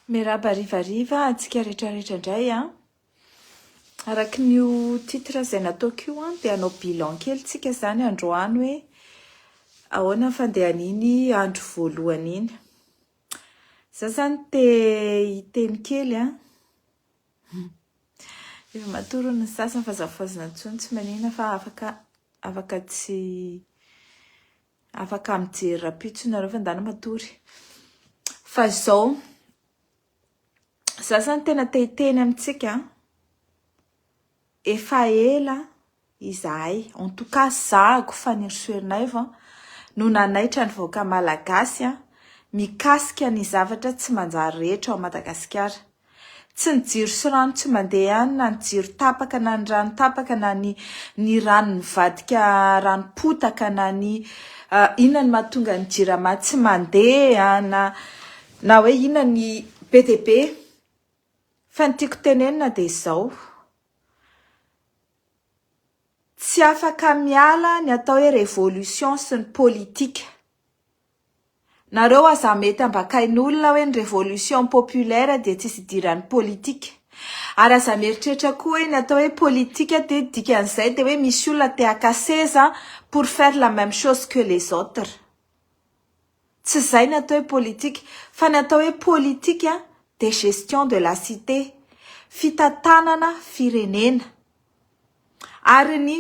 Miarahaba harivariva antsika rehetra rehetra indray an. Araka ny io titre izay nataoko io an, dia hanao bilan kely tsika izany androany hoe ahoana ny fandehan'iny andro voalohany iny. Za izany te hiteny kely an. Efa matory ny sasany fa za fohazina intsony tsy manina fa afaka afaka tsy Afaka mijery rapitso nareo fa ndana matory. Fa izao, za zany tena te hiteny amintsika, efa ela izahay, en tout cas zahako Fanirisoa Ernaivo no nanaitra ny vahoaka malagasy mikasika ny zavatra tsy manjary rehetra ao Madagasikara. Tsy ny jiro sy rano tsy mandeha ihany na ny jiro tapaka na ny rano tapaka na ny ny rano mivadika ranom-potaka na ny inona no mahatonga ny jirama tsy mandeha na na hoe inona ny be dia be. Fa ny tiako tenenina dia izao, tsy afaka miala ny atao hoe révolution sy ny politika. Nareo aza mety ambakain'olona hoe ny révolution populaire dia tsisy idiran'ny politique. Ary aza mieritreritra koa hoe ny atao hoe politique dia dikan'izay dia hoe misy olona te haka seza pour faire la même chose que les autres. Tsy izay ny atao hoe politique. Fa ny atao hoe politique dia gestion de la cité. Fitantanana firenena. Ary ny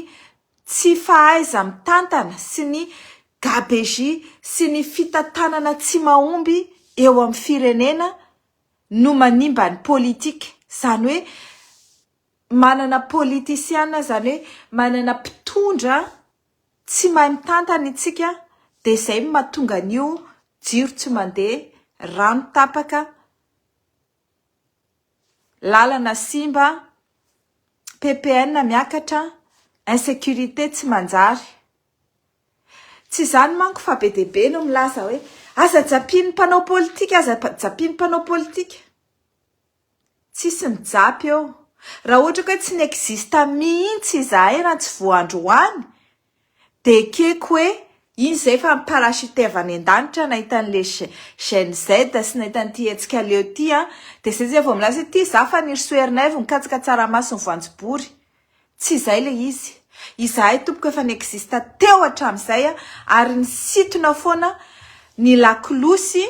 tsy fahaiza-mitantana sy ny gabegie sy ny fitantanana tsy mahomby eo amin'ny firenena no manimba ny politika, izany hoe manana politisiana, izany hoe manana mpitondra tsy mahay mitantana isika dia izay no mahatonga an'io jiro tsy mandeha, rano tapaka, lalana simba, PPN miakatra, insécurité tsy manjary. Tsy izany manko fa be dia be no milaza hoe aza japian'ny mpanao politika, aza japian'ny mpanao politika. Tsisy mijapy eo. Raha ohatra ka hoe tsy ni-existe mihitsy izahay raha tsy vao androany dia ekeko hoe iny izay fa mi-parachute avy any an-danitra nahita an'ilay Gen Z sy nahita an'ity hetsika leo ity an, dia izay izay vao milaza hoe ity izaho Fanirisoa Ernaivo mikatsaka tsaramaso ny voanjobory. Tsy izay ilay izy. Izahay tompoko efa ni-existe teo hatramin'izay ary nisintona foana ny lakolosy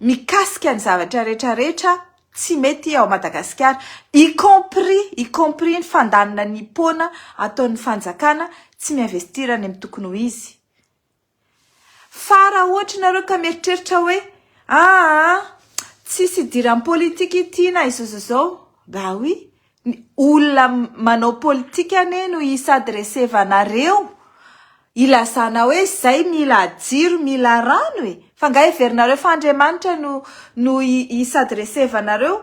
mikasika ny zavatra rehetra rehetra tsy mety ao Madagasikara, y compris, y compris ny fandanina ny poana ataon'ny fanjakana tsy mi-investir any amin'ny tokony ho izy. Fa raha ohatra nareo ka mieritreritra hoe aa tsisy idiran'ny politika ity na izao izao izao, bah oui, ny olona manao politika anie no hi-s'adresser-vanareo hilazana hoe zay mila jiro mila rano e! Fa nga heverinareo fa Andriamanitra no no hi-s'adresser-vanareo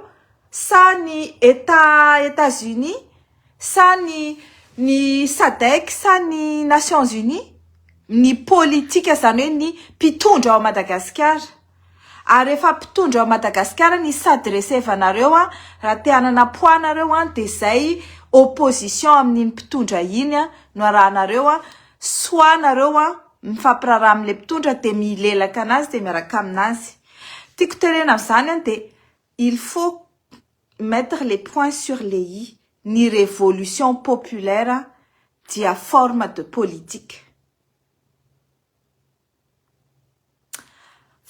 sa ny Etat Etats Unis sa ny ny Sadec sa ny Nations Unies? Ny politika izany hoe ny mpitondra ao Madagasikara. Ary rehefa mpitondra ao Madagasikara ny s'adresser-vanareo an, raha te hanana poids nareo an, dia izay opposition amin'iny mpitondra iny an no arahanareo an, soit nareo an mifampiraharaha amin'ilay mpitondra dia milelaka anazy dia miaraka aminazy. Tiako tenena amin'izany an dia il faut mettre les points sur les i, ny révolution populaire dia forme de politique.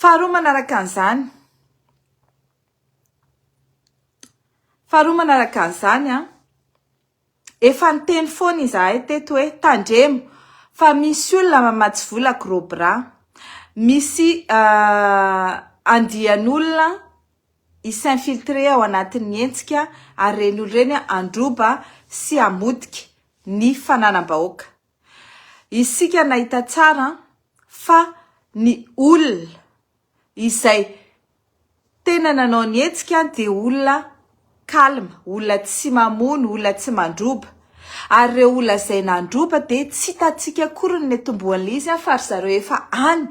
Faharoa manaraka an'izany, faharoa manaraka an'izany an, efa niteny foana izahay teto hoe tandremo fa misy olona mamatsy vola gros bras, misy andian'olona hi-s'infiltrer ao anatin'ny hetsika ary ireny olona ireny handroba sy hamotika ny fananam-bahoaka. Isika nahita tsara fa ny olona izay tena nanao ny hetsika dia olona calme, olona tsy mamono, olona tsy mandroba. Ary ireo olona izay nandroba dia tsy hitantsika akory ny netombohan'ilay izy fa ry zareo efa any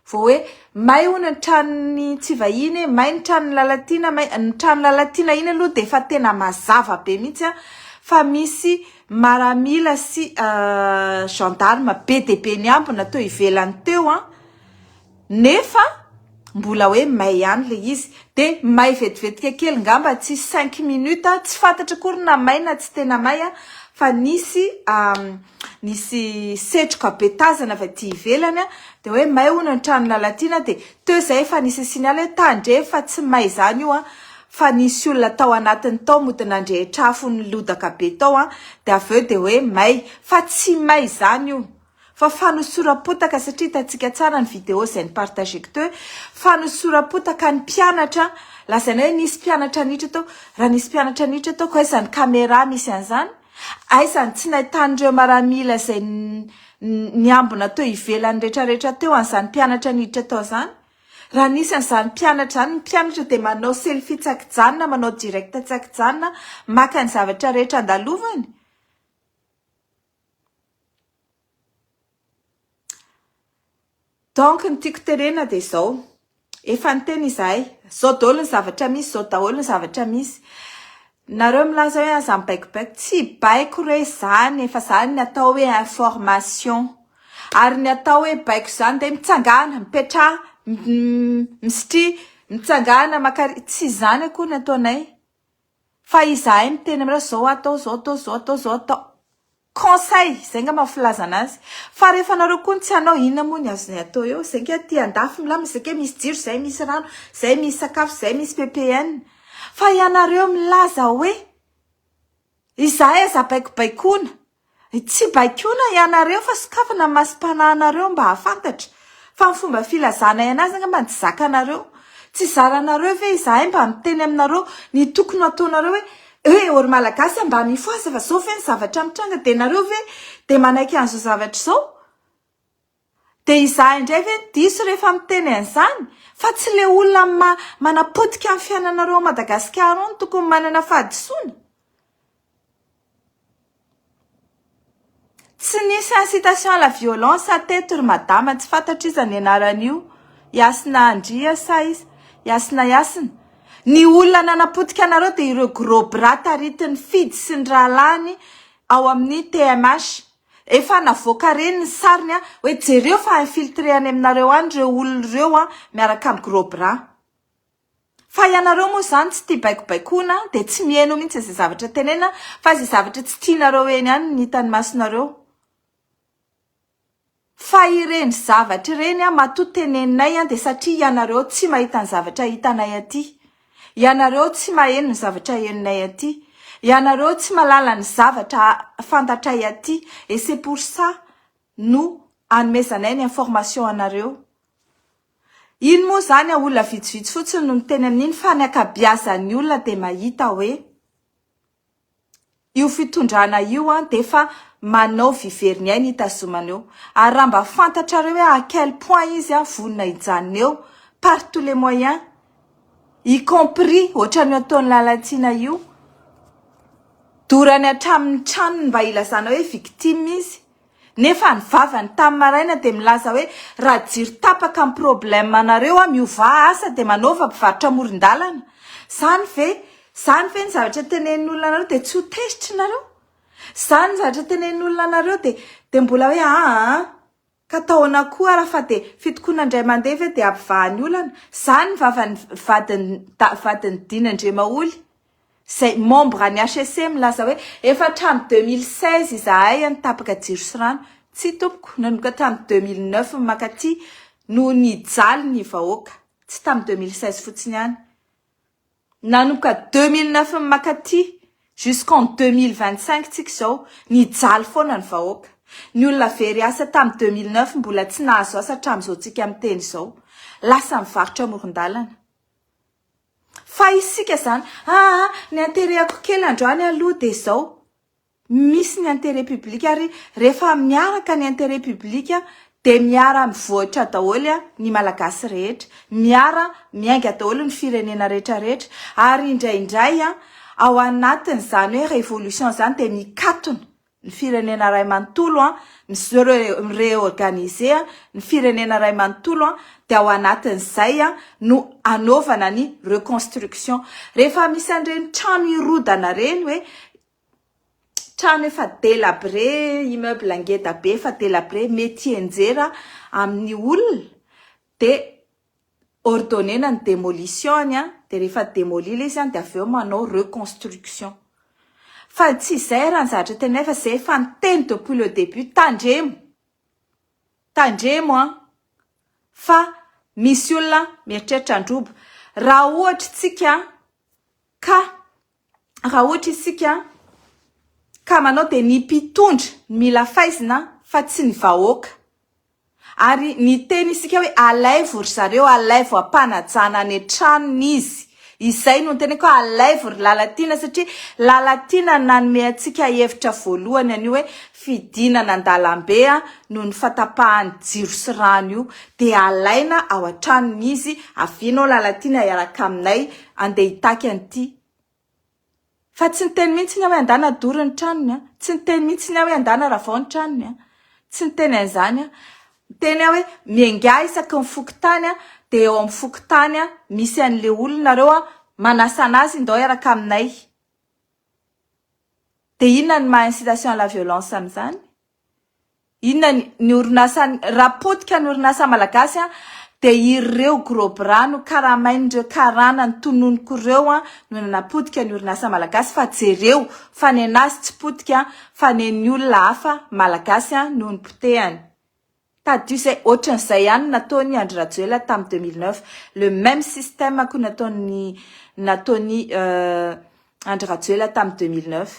Vao hoe may hono ny tranon'ny tsy vahiny e, may ny tranon'i Lalatiana, may ny tranon'i Lalatiana iny aloha dia efa tena mazava be mihitsy an, fa misy maramila sy gendarme be dia be niambina teo ivelany teo an, nefa mbola hoe may ihany ilay izy. Dia may vetivetika kely ngamba tsy cinq minutes, tsy fantatra akory na may na tsy tena may fa nisy nisy setroka be tazana avy aty ivelany dia hoe may hono ny tranon'i Lalatiana dia teo izay efa nisy signal hoe tandremo fa tsy may izany io fa nisy olona tao anatiny tao mody nandrehitra afo nilodaka be tao dia avy eo dia hoe may fa tsy may izany io Fa fanosoram-potaka satria hitantsika tsara ny vidéo izay ni-partager-ko teo hoe fanosoram-potaka ny mpianatra, lazaina hoe nisy mpianatra niditra tao, raha nisy mpianatra niditra tao ko aiza ny caméra misy an'izany? Aiza ny tsy nahitan'ireo maramila izay niambina teo ivelany retraretra teo an'izany mpianatra niditra tao izany? Raha nisy an'izany mpianatra izany, ny mpianatra dia manao selfie tsy an-kijanona, manao direct tsy an-kijanona, maka ny zavatra rehetra andalovany. Donc ny tiako tenenina dia izao, efa niteny izahay, izao daholo ny zavatra misy, izao daholo ny zavatra misy. Nareo milaza hoe aza mibaikobaiko, tsy baiko re izany e, fa izany ny atao hoe information. Ary ny atao hoe baiko izany dia mitsangàna, mipetraha, misitria, mitsangàna maka, tsy izany akory ny ataonay. Fa izahay miteny aminareo zao atao zao atao zao atao zao atao. Conseil, zay ngamba ny filazana azy. Fa rehefa nareo koa no tsy hanao, inona moa ny azonay atao eo? Zay nge aty andafy milamina, zay nge misy jiro, zay misy rano, zay misy sakafo, zay misy PPN. Fa ianareo milaza hoe izahay aza baikobaikoana. Tsy baikoana ianareo fa sokafana ny masom-panahinareo mba hahafantatra fa ny fomba filazanay anazy angamba no tsy zakanareo. Tsy zaranareo ve izahay mba miteny aminareo ny tokony ho ataonareo hoe eh ô ry Malagasy a mba mifohaza fa zao ve ny zavatra mitranga dia nareo ve dia manaiky an'izao zavatra izao? Dia izahay indray ve no diso rehefa miteny an'izany? Fa tsy ilay olona ma manapotika ny fiainanareo ao Madagasikara ao no tokony manana fahadisoana? Tsy nisy incitation à la violence teto ry madama, tsy fantatro iza ny anaran'io, Yasina Andria sa iza? Yasina Yasina. Ny olona nanapotika anareo dia ireo gros bras taritin'i Fidy sy ny rahalahiny ao amin'ny TMH. Efa navoaka reny ny sariny a, hoe jereo fa infiltré any aminareo any ireo olona ireo a, miaraka amin'ny gros bras. Fa ianareo moa izany tsy tia baikobaikoana dia tsy miheno mihitsy izay zavatra tenenina fa izay zavatra tsy tianareo eny ihany no hitan'ny masonareo. Fa ireny zavatra ireny a, matoa teneninay a, dia satria ianareo tsy mahita ny zavatra hitanay aty. Ianareo tsy maheno ny zavatra henonay aty. Ianareo tsy mahalala ny zavatra fantatray aty. Et c'est pour ça no anomezanay ny information anareo. Iny moa izany olona vitsivitsy fotsiny no miteny amin'iny fa ny ankabiazan'ny olona dia mahita hoe. Io fitondrana io an dia efa manao vivery ny ainy hitazomana eo. Ary raha mba fantatrareo hoe à quel point izy an vonona hijanona eo par tous les moyens y compris ohatran'io ataon'i Lalatiana io. Dorany hatramin'ny tranony mba hilazana hoe victime izy. Nefa ny vavany tamin'ny maraina dia milaza hoe raha jiro tapaka ny problème anareo a miovà asa dia manaova mpivarotra amoron-dalana. Zany ve? Zany ve ny zavatra tenenin'ny olona anareo dia tsy ho tezitra nareo? Zany ny zavatra tenenin'ny olona anareo dia dia mbola hoe aa ka atao ahoana koa ara fa dia fitokonana indray mandeha ve dia hampivaha ny olana? Zany ny vavan'ny vadin'ny vadin'i Dina Andriamaholy. Izay membre ny HCC milaza hoe efa hatramin'ny 2016 izahay no tapaka jiro sy rano. Tsia tompoko, nanomboka tamin'ny 2009 ny mankaty no nijaly ny vahoaka, tsy tamin'ny 2016 fotsiny ihany. Nanomboka 2009 ny mankaty jusqu'en 2025 tsika izao, nijaly foana ny vahoaka. Ny olona very asa tamin'ny 2009 mbola tsy nahazo asa hatramin'izao tsika miteny izao. Lasa mivarotra amoron-dalana. Fa isika izany, aa ny intérêt-ko kely androany aloha dia izao, misy ny intérêt public ary rehefa miaraka ny intérêt public dia miara mivoatra daholo ny Malagasy rehetra, miara miainga daholo ny firenena rehetra rehetra ary indraindray ao anatin'izany hoe révolution izany dia mikatona ny firenena iray manontolo an, mi-se reorganiser ny firenena iray manontolo an, dia ao anatin'izay an no anaovana ny reconstruction. Rehefa misy an'ireny trano hirodana ireny hoe trano efa délabré, immeuble ngeda be efa délabré mety hianjera amin'ny olona dia. Ordonner-na ny démolition-ny an, dia rehefa démoli ilay izy an, dia avy eo manao reconstruction. Fa tsy izay raha ny zavatra teninay fa izay efa niteny depuis le début, tandremo, tandremo an, fa misy olona mieritreritra handroba. Raha ohatra tsika ka, raha ohatra isika ka manao dia ny mpitondra no mila faizina fa tsy ny vahoaka. Ary niteny isika hoe alaivo ry zareo, alaivo am-panajana any an-tranony izy. Izay no niteneniko hoe alaivo ry Lalatiana satria Lalatiana no nanome antsika hevitra voalohany an'io hoe fidinana an-dalambe noho ny fatapahan'ny jiro sy rano io. Dia alaina ao an-tranony izy, avia ianao Lalatiana hiaraka aminay andeha hitaky an'ity. Fa tsy niteny mihitsy ny aho hoe andana adory ny tranony an! Tsy niteny mihitsy ny aho hoe andana ravao ny tranony an! Tsy niteny an'izany aho. Niteny aho hoe miaingà isaky ny fokontany an, dia eo amin'ny fokontany an, misy an'ilay olona nareo an, manasa an'azy ndao hiaraka aminay. Dia inona ny maha incitation à la violence amin'izany? Inona ny ny orinasa raha potika ny orinasa malagasy an dia ireo gros bras no karamain'ireo karana notononiko ireo an no nanapotika ny orinasa malagasy fa jereo fa nenazy tsy potika fa nen'ny olona hafa malagasy an no nipotehany. Tadidio izay ohatran'izay ihany no nataon'i Andry Rajoelina tamin'ny 2009 le même système koa nataon'ny nataon'i Andry Rajoelina tamin'ny 2009.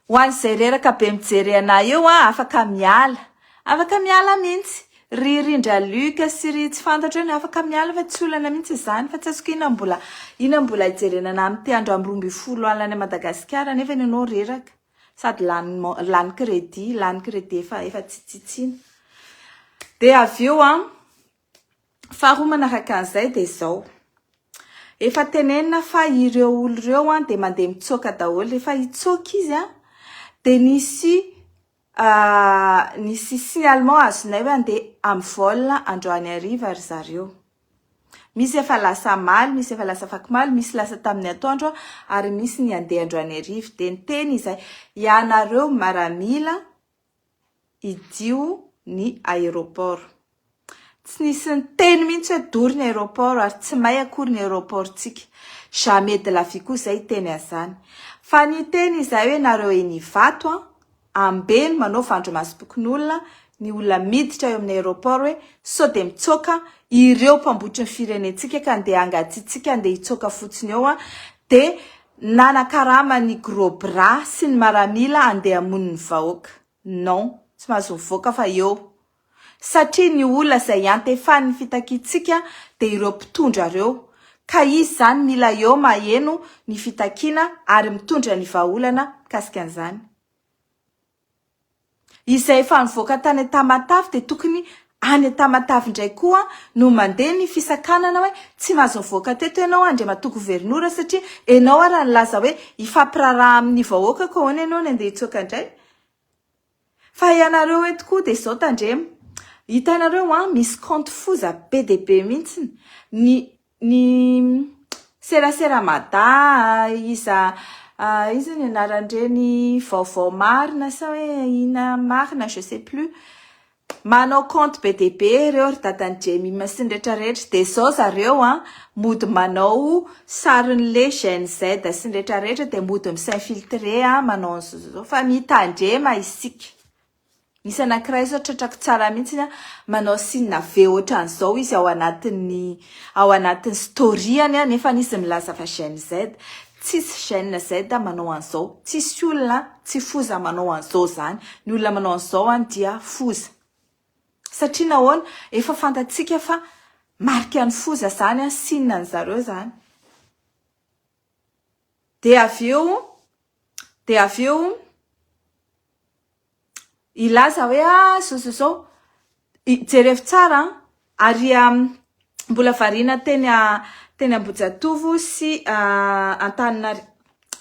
Ho an'izay reraka be mijery anah eo an, afaka miala. Afaka miala mihitsy. Ry Rindra Luc sy ry tsy fantatro eny afaka miala fa tsy olana mihitsy izany fa tsy azoko inona mbola inona mbola hijerena anah amin'ity andro amin'ny 12 alina any Madagasikara nefa ianao reraka sady lany lany crédit lany crédit efa efa tsy tsitsiana. Dia avy eo an, Faharoa manaraka an'izay dia izao, efa tenenina fa ireo olo ireo an dia mandeha mitsoaka daholo, rehefa hitsoaka izy an dia nisy nisy signalement azonay hoe andeha amin'ny vol androany hariva ry zareo. Misy efa lasa omaly, misy efa lasa afakomaly, misy lasa tamin'ny atoandro ary misy ny andeha androany hariva. Dia niteny izahay, ianareo maramila hidio ny aéroport. Tsy nisy niteny mihitsy hoe dory ny aéroport ary tsy may akory ny aéroport-tsika. Jamais de la vie koa izay hiteny an'izany. Fa niteny izahay hoe nareo eny Ivato an, ambeno manao vandromasom-pokonolona ny olona miditra eo amin'ny aéroport hoe sao dia mitsoaka ireo mpambotry ny firenentsika ka andeha hangatsiatsiaka andeha hitsoaka fotsiny eo an, dia Nanakarama ny gros bras sy ny maramila andeha hamono ny vahoaka. Non, tsy mahazo mivoaka fa eo. Satria ny olona izay iantefan'ny fitakiantsika dia ireo mpitondra ireo. Ka izy izany mila eo maheno ny fitakiana ary mitondra ny vahaolana mikasika an'izany. Izay efa nivoaka tany Tamatave dia tokony any Tamatave indray koa no mandeha ny fisakanana hoe tsy mahazo mivoaka teto ianao Andriamatoa Governora satria ianao ara nilaza hoe hifampiraharaha amin'ny vahoaka koa ahoana ianao no andeha hitsoaka indray? Fa ianareo eto koa dia izao tandremo, hitanareo an, misy compte foza be dia be mihitsy ny Ny serasera mada, iza iza ny anaran'ireny vaovao marina sa hoe inona marina je sais plus. Manao compte be dia be ireo ry dadan'i Jemima sy ny rehetra rehetra. Dia izao zareo an, mody manao sarin'le Gen Z sy ny rehetra rehetra dia mody mi-s'infiltrer manao an'izao izao fa mitandrema isika. Misy anankiray zao tratrako tsara mihitsy an, manao signe V ohatran'izao izy ao anatin'ny ao anatin'ny story-any an, nefa izy milaza fa Gen Z. Tsisy Gen Z manao an'izao, tsisy olona tsy foza manao an'izao zany. Ny olona manao an'izao an dia foza. Satria nahoana? Efa fantatsika fa marika ny foza zany an, signe an'zareo zany. Dia avy eo, dia avy eo hilaza hoe ah zao zao zao, jerevo tsara an, ary mbola variana teny teny Ambohijatovo sy Antananarivo,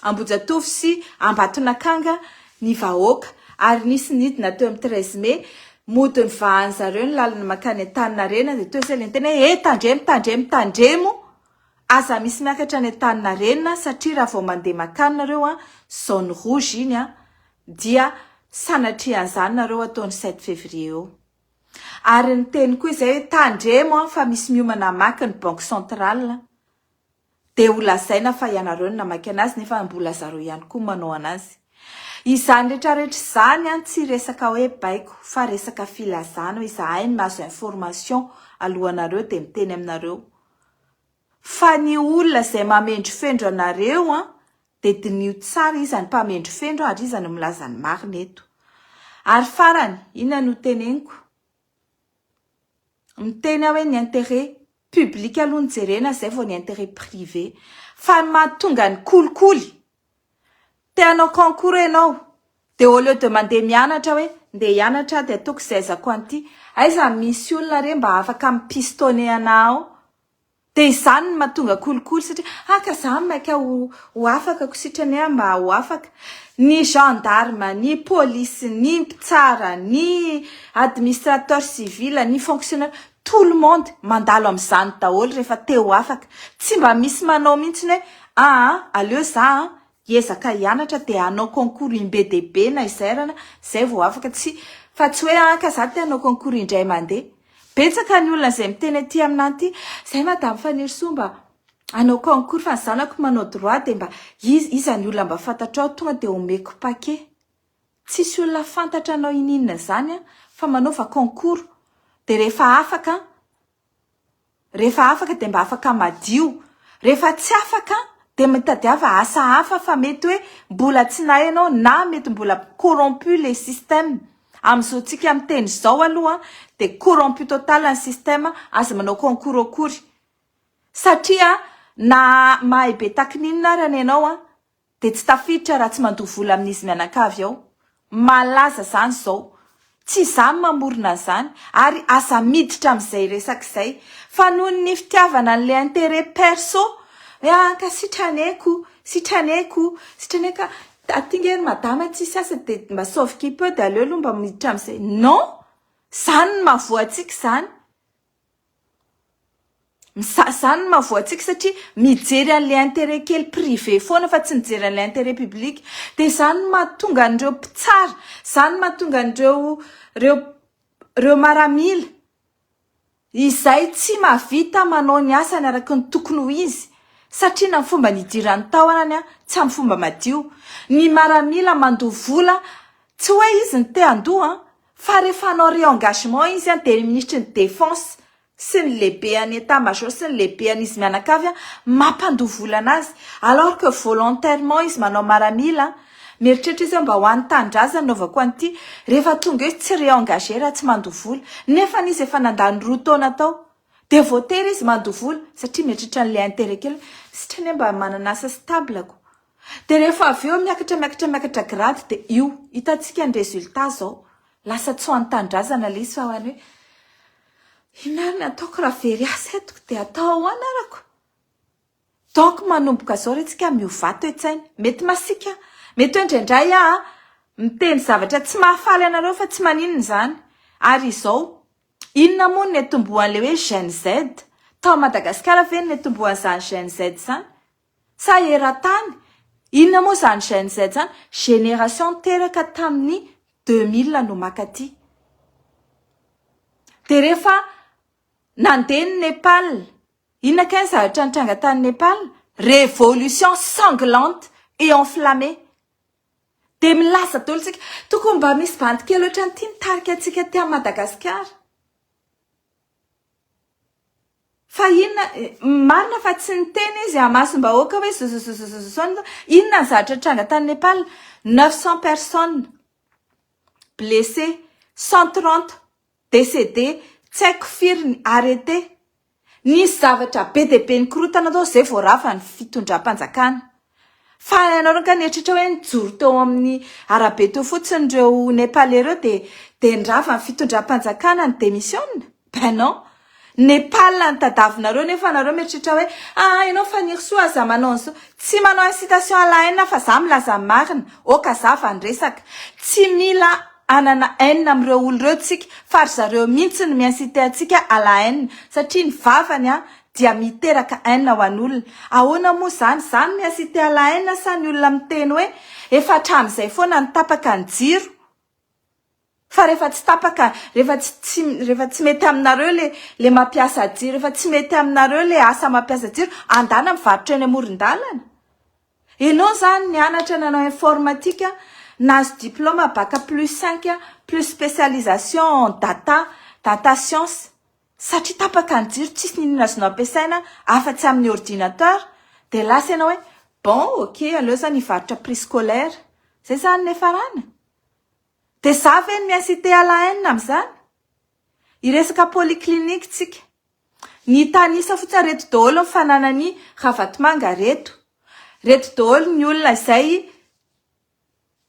Ambohijatovo sy Ambatonakanga ny vahoaka ary nisy nidina teo amin'ny treize mai, mody nivahan'zareo ny lalana mankany Antaninarenina dia teo izay ilay niteny hoe eh tandremo tandremo tandremo Aza misy miakatra any Antaninarenina satria raha vao mandeha makany nareo an, zone rouge iny an, dia sanatria an'izany nareo ataon'ny sept février eo. Ary niteny koa izay hoe tandremo an fa misy miomana hamaky ny banque centrale dia ho lazaina fa ianareo no namaky anazy nefa mbola zareo ihany koa manao anazy. Izany retraretra izany an tsy resaka hoe baiko fa resaka filazana hoe izahay no mahazo information alohanareo dia miteny aminareo. Fa ny olona izay mamendrofendro anareo an dia diniho tsara iza ny mpamendrofendro ary iza no milaza ny marina eto. Ary farany, inona no teneniko? Miteny aho hoe ny intérêt public aloha no jerena zay vao ny intérêt privé. Fa ny mahatonga ny kolikoly, te hanao concours ianao, dia au lieu de mandeha mianatra hoe ndeha hianatra aho dia ataoko izay aizako an'ity, aiza misy olona re mba afaka mi-pistonner anah ao? Dia izany no mahatonga kolikoly satria ah ka za maika ho ho afaka ko sitrany aho mba ho afaka. Ny gendarme, ny polisy, ny mpitsara, ny administrateur civil, ny fonctionnaire, tout le monde mandalo amin'izany daholo rehefa te ho afaka. Tsy mba misy manao mihitsy ny hoe aa aleo za an hiezaka hianatra dia hanao concours imbe dia be na izay arana zay vao afaka tsy fa tsy hoe aa ka za te hanao concours indray mandeha. Betsaka ny olona izay miteny aty aminah aty, zay madame Fanirisoa mba hanao concours fa ny zanako manao droit dia mba iza iza ny olona mba fantatrao tonga dia omeko paquet. Tsisy olona fantatra anao ininona izany an, fa manaova concours dia rehefa afaka rehefa afaka dia mba afaka madio, rehefa tsy afaka dia mitadiava asa hafa fa mety hoe mbola tsy nahay ianao na mety mbola corrompu le système. Amin'izao tsika miteny izao aloha dia corrompu total ny système, aza manao concours akory satria na mahay be takininona ary any ianao an dia tsy tafiditra raha tsy mandoa vola amin'izy mianakavy ao. Malaza izany izao. Tsy izaho no mamorona an'izany ary aza miditra amin'izay resaka izay fa noho ny fitiavana an'ilay intérêt perso hoe ankasitraneko, sitraneko, sitraneko aty nge ry madama tsisy asa dia mba sauve qui peut dia aleo aloha mba miditra amin'izay. Non! Izany no mahavoa antsika izany. Izany no mahavoa antsika satria mijery an'ilay intérêt kely privé foana fa tsy mijery an'ilay intérêt public. Dia izany no mahatonga an'ireo mpitsara, izany no mahatonga an'ireo ireo ireo maramila izay tsy mahavita manao ny asany araka ny tokony ho izy satria na ny fomba nidirany tao arany tsy amin'ny fomba madio. Ny maramila mandoa vola tsy hoe izy no te handoa Fa rehefa hanao re-engagement izy an, dia ny minisitry ny défense sy ny lehibean'ny état major sy ny lehibean'izy mianakavy an, mampandoa vola anazy. Alors que volontairement izy manao maramila an, mieritreritra izy hoe mba ho an'ny tanindrazana anaovako an'ity, rehefa tonga eo izy tsy re-engager raha tsy mandoa vola. Nefany izy efa nandany roa taona tao. Dia voatery izy mandoa vola, satria mieritreritra an'ilay intérêt kely hoe, sitrany aho mba manana asa stable ko. Dia rehefa avy eo miakatra miakatra miakatra grade dia io hitantsika ny résultat zao lasa tsy ho an'ny tanindrazana ilay izy fa ho an'ny hoe inona ary ny ataoko raha very asa eto dia atao ahoana arako? Donc manomboka zao re tsika miovà toe-tsaina mety masiaka mety hoe indraindray aho miteny zavatra tsy mahafaly anareo fa tsy maninona izany ary izao inona moa no niatombohan'ilay hoe Gen Z? Tao Madagasikara ve no niatombohan'izany Gen Z izany? Sa eran-tany? Inona moa izany Gen Z izany? Génération teraka tamin'ny 2000 no makaty. Dia rehefa nandeha ny Nepal, inona kay ny zavatra nitranga tany Nepal? Révolution sanglante et enflammée. Dia milaza daholo tsika, tokony mba misy bandy kely ohatran'ity mitarika antsika aty Madagasikara. Fa inona, marina fa tsy niteny izy amasom-bahoaka hoe zozozozozozozon, inona ny zavatra nitranga tany Nepal? 900 personnes blessées, 130 décédés, tsy haiko firy ny arrêtés. Nisy zavatra be dia be nikorontana tao izay vao rava ny fitondram-panjakana. Fa ianareo nga nieritreritra hoe nijoro teo amin'ny arabe teo fotsiny ireo Nepalais ireo dia dia nirava ny fitondram-panjakana ny démission? Ben non. Nepal no tadavinareo nefa nareo mieritreritra hoe ah ianao Fanirisoa aza manao an'izao. Tsy manao incitation à la haine fa za milaza ny marina. Ok hazava ny resaka. Tsy mila hanana haine amin'ireo olo ireo tsika fa ry zareo mihitsy no mi-inciter antsika à la haine satria ny vavany an dia miteraka haine ho an'olona. Ahoana moa izany? Za no mi-inciter à la haine sa ny olona miteny hoe efa hatramin'izay foana no tapaka ny jiro? Fa rehefa tsy tapaka, rehefa tsy tsy rehefa tsy mety aminareo le le mampiasa jiro, rehefa tsy mety aminareo le asa mampiasa jiro, andana mivarotra eny amoron-dalana. Enao zany nianatra nanao informatique, nahazo diplôme bac plus cinq plus spécialisation en data, data science. Satria tapaka ny jiro, tsisy n'inona azonao ampiasaina afa-tsy amin'ny ordinateur, dia lasa ianao hoe bon ok aleo zany hivarotra prix scolaire. Zay zany ny niafarana. Dia za ve no mi-inciter à la haine amin'izany? Hiresaka polyclinique tsika. Ny hitanisa fotsiny reto daholo ny fananan'i Ravatomanga reto. Reto daholo ny olona izay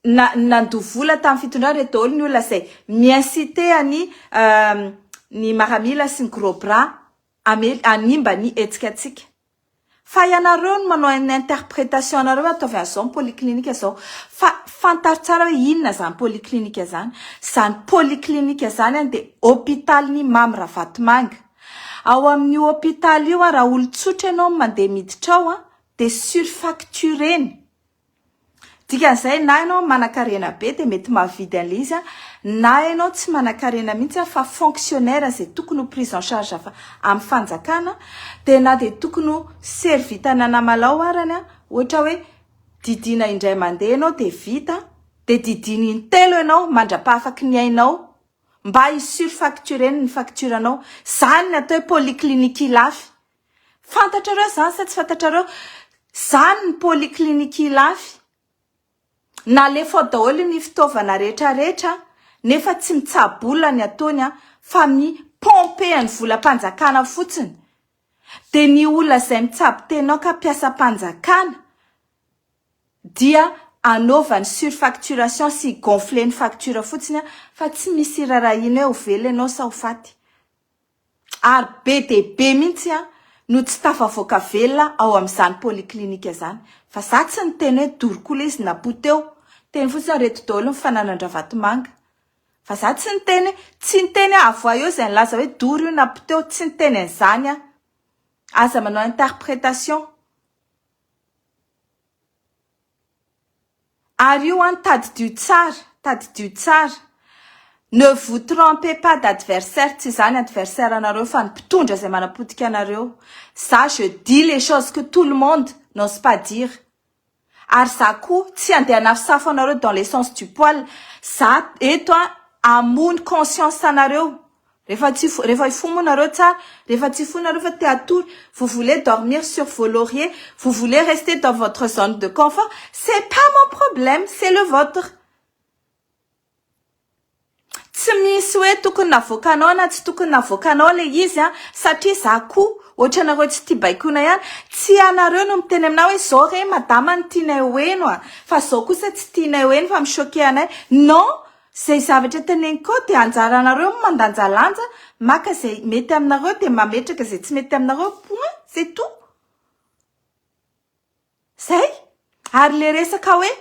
na nandoa vola tamin'ny fitondrana, reto daholo ny olona izay mi-inciter an'i ny maramila sy ny gros bras hamely hanimba ny hetsika antsika. Fa ianareo no manao ny interpretation anareo hoe ataovy an'izao ny polyclinique zao. Fa fantaro tsara hoe inona zany polyclinique zany. Zany polyclinique zany an dia hôpital-n'i Mamy Ravatomanga. Ao amin'io hôpital io an raha olon-tsotra ianao no mandeha miditra ao an dia surfactureny. Dikan'izay na ianao manankarena be dia mety mahavidy an'ilay izy na ianao tsy manankarena mihitsy fa fonctionnaire izay tokony ho prise en charge amin'ny fanjakana dia na dia tokony ho servitana namalao arany ohatra hoe didiana indray mandeha ianao dia vita dia didiana intelo ianao mandra-pahafaky ny ainao mba hi-surfacturer-ny ny facture-nao. Izany ny atao hoe polyclinique Ilafy. Fantatrareo zany sa tsy fantatrareo? Zany ny polyclinique Ilafy. Nalefa ao daholo ny fitaovana rehetra rehetra nefa tsy mitsabo olona ny ataony fa mi pomper ny volam-panjakana fotsiny. Dia ny olona izay mitsabo tena ao ka mpiasam-panjakana dia anaovany surfacturation sy gonfler ny facture fotsiny fa tsy misy irarahiana hoe ho velona ianao sa ho faty. Ary be dia be mihitsy an no tsy tafavoaka velona ao amin'izany polyclinique izany. Fa za tsy niteny hoe dory koa ilay izy na poteo. Teny fotsiny aho reto daholo ny fananan-dRavatomanga. Fa za tsy niteny hoe, tsy niteny aho avoahy eo izay nilaza hoe dory io na poteo, tsy niteny an'izany aho. Aza manao interprétation. Ary io an tadidio tsara, tadidio tsara, ne vous trompez pas d'adversaire, tsy za ny adversaire anareo fa ny mpitondra izay manapotika anareo, za je dis les choses que tout le monde n'ose pas dire, ary za koa tsy andeha hanafosafo anareo dans les sens du poil, za eto an hamono conscience anareo, Rehefa tsy rehefa hifoha moa nareo tsara, rehefa tsy hifoha nareo fa te hatory, vous voulez dormir sur vos lauriers, vous voulez rester dans votre zone de confort, c'est pas mon problème, c'est le votre. Tsy misy hoe tokony navoakanao na tsy tokony navoakanao le izy an, satria za koa ohatranareo tsy tia baikoina ihany, tsy ianareo no miteny aminah hoe zao re madama no tianay ho heno a, fa zao kosa tsy tianay ho heno fa mi-choquer anay, non, Izay zavatra teneniko eo dia anjaranareo ny mandanjalanja, maka izay mety aminareo dia mametraka izay tsy mety aminareo, point, c'est tout. Zay. Ary le resaka hoe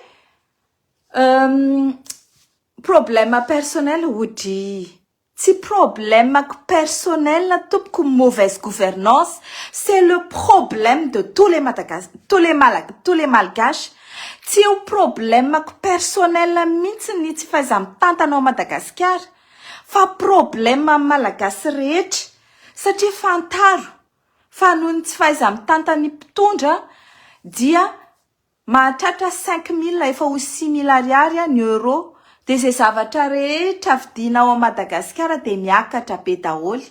problème personnel, odryy. Tsy problème-ko personnel tompoko mauvaise gouvernance, c'est le problème de tous les Madagas tous les Malag tous les Malgaches. Tsy ho problème-ko personnel mihitsy ny tsy fahaiza-mitantana ao Madagasikara fa problème amin'ny Malagasy rehetra satria fantaro fa noho ny tsy fahaiza-mitantan'ny mpitondra dia Mahatratra 5000 efa ho 6000 ariary ny euro dia izay zavatra rehetra vidiana ao Madagasikara dia miakatra be daholo.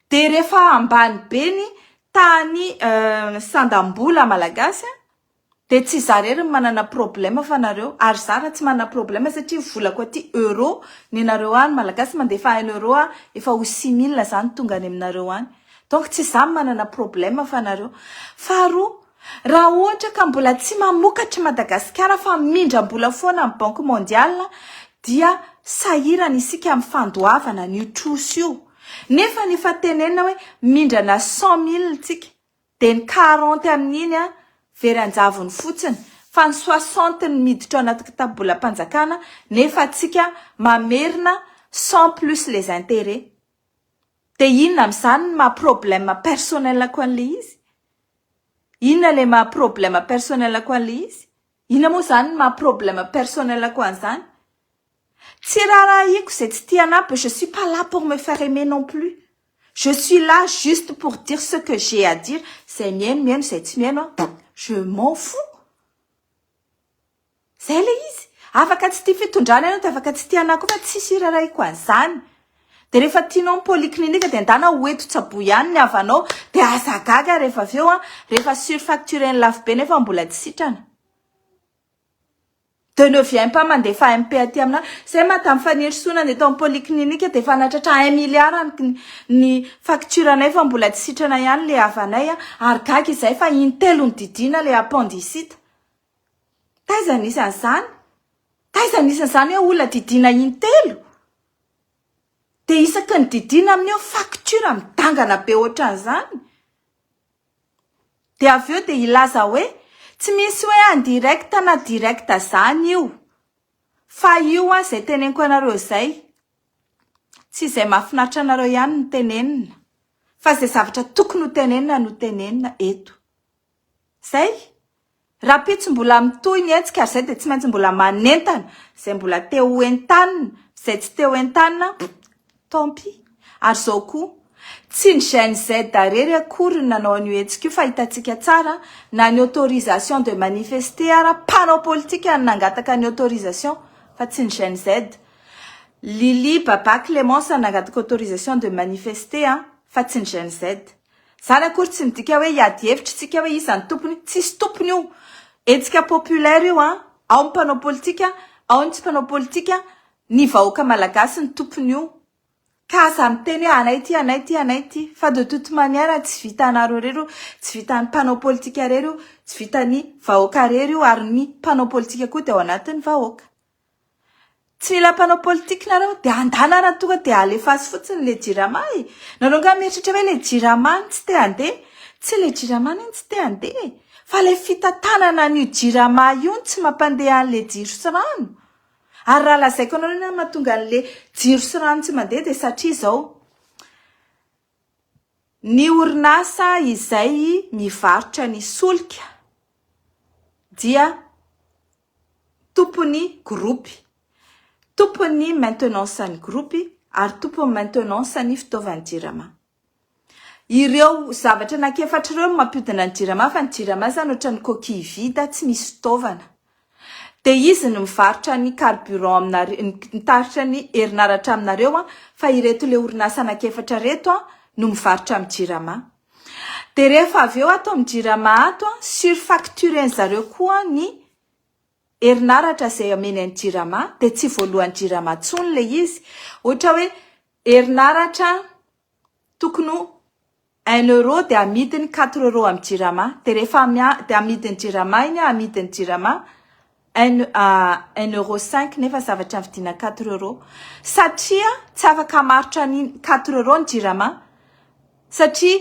Dia rehefa ambany be ny tahan'ny sandam-bola malagasy dia tsy izaho irery no manana problème fa nareo ary izaho raha tsy manana problème satria volako aty euro ny anareo any malagasy mandefa un euro efa ho 6000 izany tonga any aminareo any. Donc tsy izaho no manana problème fa nareo. Faharoa, raha ohatra ka mbola tsy mamokatra i Madagasikara fa mindram-bola foana amin'ny banque mondiale dia sahirana isika amin'ny fandoavana an'io trosa io. Nefa ny efa tenenina hoe mindrana 100 mille tsika dia ny 40 amin'iny very an-javony fotsiny fa ny 60 ny miditra ao anaty kitapobolam-panjakana nefa tsika mamerina 100 plus les intérêts. Dia inona amin'izany ny maha problème personnel-ko an'ilay izy? Inona ilay maha problème personnel-ko an'ilay izy? Inona moa izany ny maha problème personnel-ko an'izany? Tsy raharahiako izay tsy tia anah je suis pas là pour me faire aimer non plus. Je suis là juste pour dire ce que j'ai à dire, izay mihaino mihaino, izay tsy mihaino an, je m'en fous. Zay le izy. Afaka tsy tia fitondrana ianao dia afaka tsy tia anah koa fa tsisy irarahiko an'izany. Dia rehefa tianao ny polyclinique dia ndana ho eto tsaboy ihany ny havanao dia aza gaga rehefa avy eo an, rehefa surfacturer-ny lafo be nefa mbola tsy sitrana. De ne viens pas mandefa MP aty aminah. Zay madame Fanirisoa nandeha tao amin'ny polyclinique dia efa nahatratra un milliard ny ny facture anay fa mbola tsy sitrana ihany le havanay an, ary gaga izahay fa intelo nodidiana le appendicite. Taiza nisy an'izany? Taiza nisy an'izany hoe olona didiana intelo? Dia isaky ny didiana amin'io facture midangana be ohatran'izany. Dia avy eo dia hilaza hoe tsy misy hoe indirect na direct zany io. Fa io an izay teneniko anareo izay. Tsy izay mahafinaritra anareo ihany no tenenina. Fa izay zavatra tokony ho tenenina no tenenina eto. Zay. Rahampitso mbola mitohy ny hetsika ary zay dia tsy maintsy mbola manentana izay mbola te ho entanina, izay tsy te ho entanina, tant pis. Ary izao koa, tsy ny Gen Z irery akory no nanao an'io hetsika io fa hitantsika tsara na ny autorisation de manifester ara mpanao politika no nangataka ny autorisation fa tsy ny Gen Z. Lily Baba Clémence nangataka autorisation de manifester fa tsy ny Gen Z. Zany akory tsy midika hoe hiady hevitra isika hoe iza ny tompony, tsisy tompony io, hetsika populaire io an, ao ny mpanao politika, ao ny tsy mpanao politika, ny vahoaka malagasy ny tompony io, ka aza miteny hoe anay ity, anay ity, anay ity, fa de toute manière tsy vitanareo irery io, tsy vitan'ny mpanao politika irery io, tsy vitan'ny vahoaka irery io, ary ny mpanao politika koa dia ao anatin'ny vahoaka. Tsy mila mpanao politique nareo dia andana raha tonga dia alefaso fotsiny le jirama e! Nareo nga mieritreritra hoe le jirama no tsy te handeha? Tsy le jirama anie no tsy te handeha e! Fa le fitantanana an'io jirama io no tsy mampandeha an'le jiro sy rano! Ary raha lazaiko anareo ny mahatonga an'le jiro sy rano tsy mandeha dia satria izao, ny orinasa izay mivarotra ny solika dia tompon'ny groupe, tompon'ny maintenance ny groupe ary tompon'ny maintenance ny fitaovan'ny jirama. Ireo zavatra anankiefatra ireo no mampiodina ny jirama fa ny jirama izany ohatran'ny coquille vide tsy misy fitaovana. Dia izy no mivarotra ny carburant aminareo, mitaritra ny herinaratra aminareo fa ireto le orinasa anankiefatra ireto no mivarotra amin'ny jirama. Dia rehefa avy eo ato amin'ny jirama ato, surfacturer-n'ny zareo koa ny herinaratra izay omeny an'ny jirama dia tsy voalohan'ny jirama intsony ilay izy. Ohatra hoe herinaratra tokony ho un euro dia amidiny quatre euro amin'ny jirama. Dia rehefa dia amidin'ny jirama iny, amidin'ny jirama un un euro cinq nefa zavatra nividiana quatre euro. Satria tsy afaka hamarotra ny quatre euro ny jirama satria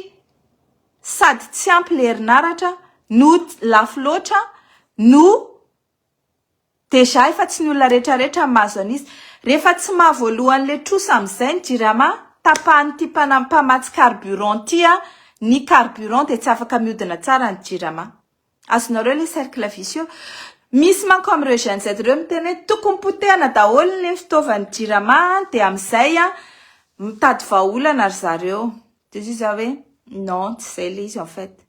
sady tsy ampy le herinaratra no lafo loatra no déjà efa tsy ny olona rehetrarehetra mahazo an'izy. Rehefa tsy mahavoalohan'le trosa amin'izay ny jirama, tapahan'ity mpamatsy carburant ity ny carburant dia tsy afaka mihodina tsara ny jirama. Azonareo le cercle vicieux. Misy manko amin'ireo Gen Z ireo miteny hoe tokony potehana daholo ny fitaovan'ny jirama dia amin'izay mitady vahaolana ry zareo. Dia hoy izy hoe non tsy izay ilay izy en fait.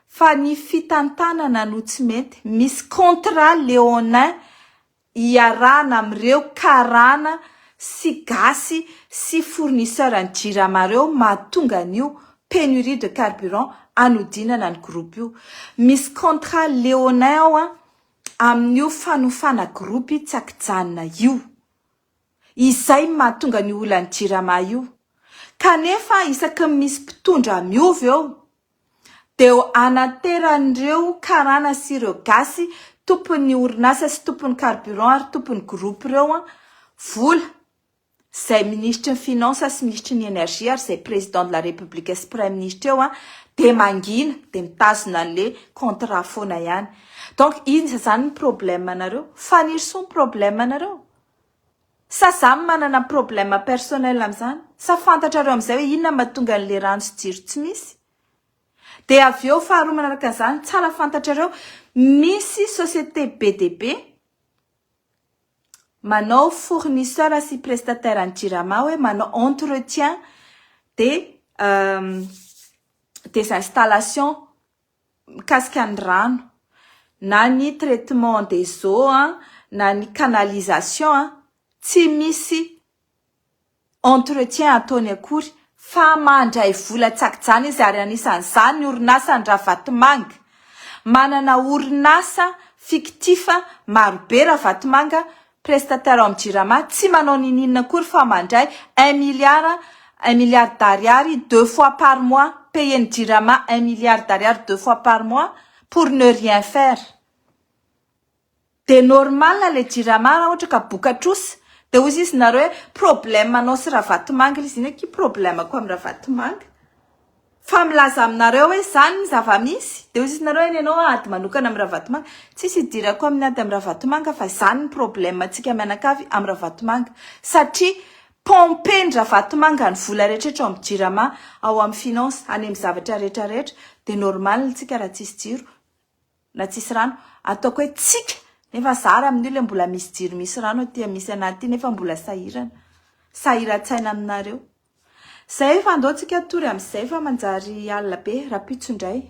Fa ny fitantanana no tsy mety. Misy contrat léonin iarahana amin'ireo karana sy gasy sy fournisseur ny jirama ireo mahatonga an'io pénurie de carburant anodinana ny groupe io. Misy contrat léonin ao amin'io fanofana groupe tsy ankijanona io. Izay no mahatonga an'io olan'ny jirama io. Kanefa isaky ny misy mpitondra miova eo dia anateran'ireo karana sy ireo gasy tompon'ny orinasa sy tompon'ny carburant ary tompon'ny groupe ireo vola, izay minisitry ny finance sy minisitry ny energie ary izay président de la république sy praiminisitra eo dia mangina dia mitazona an'le contrat foana ihany. Donc inona izany ny problème anareo? Fanirisoa ny problème anareo? Sa za manana problème personnel amin'izany? Sa fantatrareo amin'izay hoe inona mahatonga an'le rano sy jiro tsy misy? Dia avy eo faharoa manaraka an'izany, tsara fantatrareo, misy société be dia be. manao fournisseur sy prestataire an'ny Jirama hoe manao entretien des des installations mikasika ny rano na ny traitement des eaux na ny canalisation tsy misy entretien ataony akory fa mandray vola tsy akijana izy ary anisan'izany ny orinasan'i Ravatomanga. Manana orinasa fictif marobe Ravatomanga, prestataire ao amin'ny Jirama, tsy manao ninininona akory fa mandray un milliard, un milliard d'ariary deux fois par mois, payer-n'ny Jirama un milliard d'ariary deux fois par mois pour ne rien faire. De normal le jirama raha ohatra ka boka trosa de hozy izy nareo hoe problème anao sy ravatomanga izy iny akia problème ko am ravatomanga fa milaza aminareo hoe zany ny zava-misy de hozy izy nareo hoe nenao ady manokana am ravatomanga tsisy idirako amin'ny ady am ravatomanga fa zany ny problème antsika mianakavy am ravatomanga satria pomper ny ravatomanga ny vola rehetra ao am jirama ao am finance any am zavatra rehetra rehetra de normal tsika raha tsisy jiro na tsisy rano, ataoko hoe tsika nefa zara amin'io le mbola misy jiro misy rano aty misy anah aty nefa mbola sahirana, sahiran-tsaina aminareo. Zay fa andao tsika hatory amin'izay fa manjary alina be, rapitso indray.